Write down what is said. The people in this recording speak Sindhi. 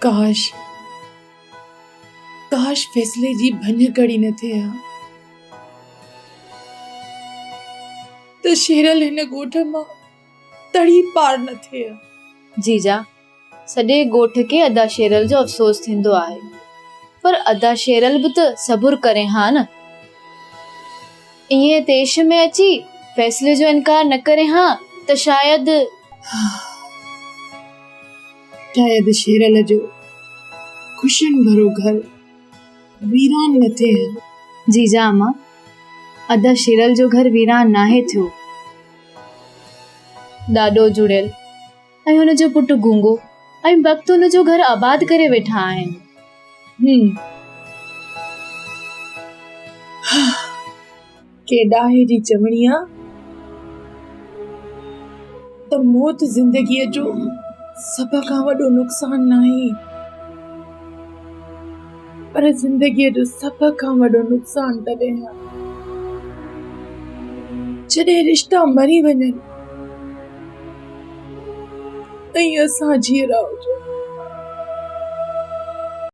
ڪاش ڪاش فيصلي جي ڀڃڪڙي نه ٿئي ها ته شيرل هن ڳوٺ مان تڙي پار نه ٿئي ها. جيجا، سڄي ڳوٺ کي ادا شيرل جو افسوس ٿيندو آهي، پر ادا شيرل به ته صبر ڪري ها نه. ائين طيش ۾ اچي فيصلي جو انڪار نه ڪري ها ته شايد. شايد شيرل جو خوشين ڀرو گهر ويران نه ٿئي ها. جيجا امان، ادا شيرل جو گهر ويران ناهي ٿيو. ڏاڏو جڙيل ۽ هن جو پٽ گونگو ۽ بخت هن جو گهر آباد ڪري ويٺا آهن. هم. ڪي ڏاهي جي چوڻي آ ته موت زندگيء جو سڀ کان وڏو نقصان ناهي پر زندگيء جو سڀ کان وڏو نقصان تڏهن آ جڏهن رشتا مري وڃن ۽ اسان جيئرا هجون.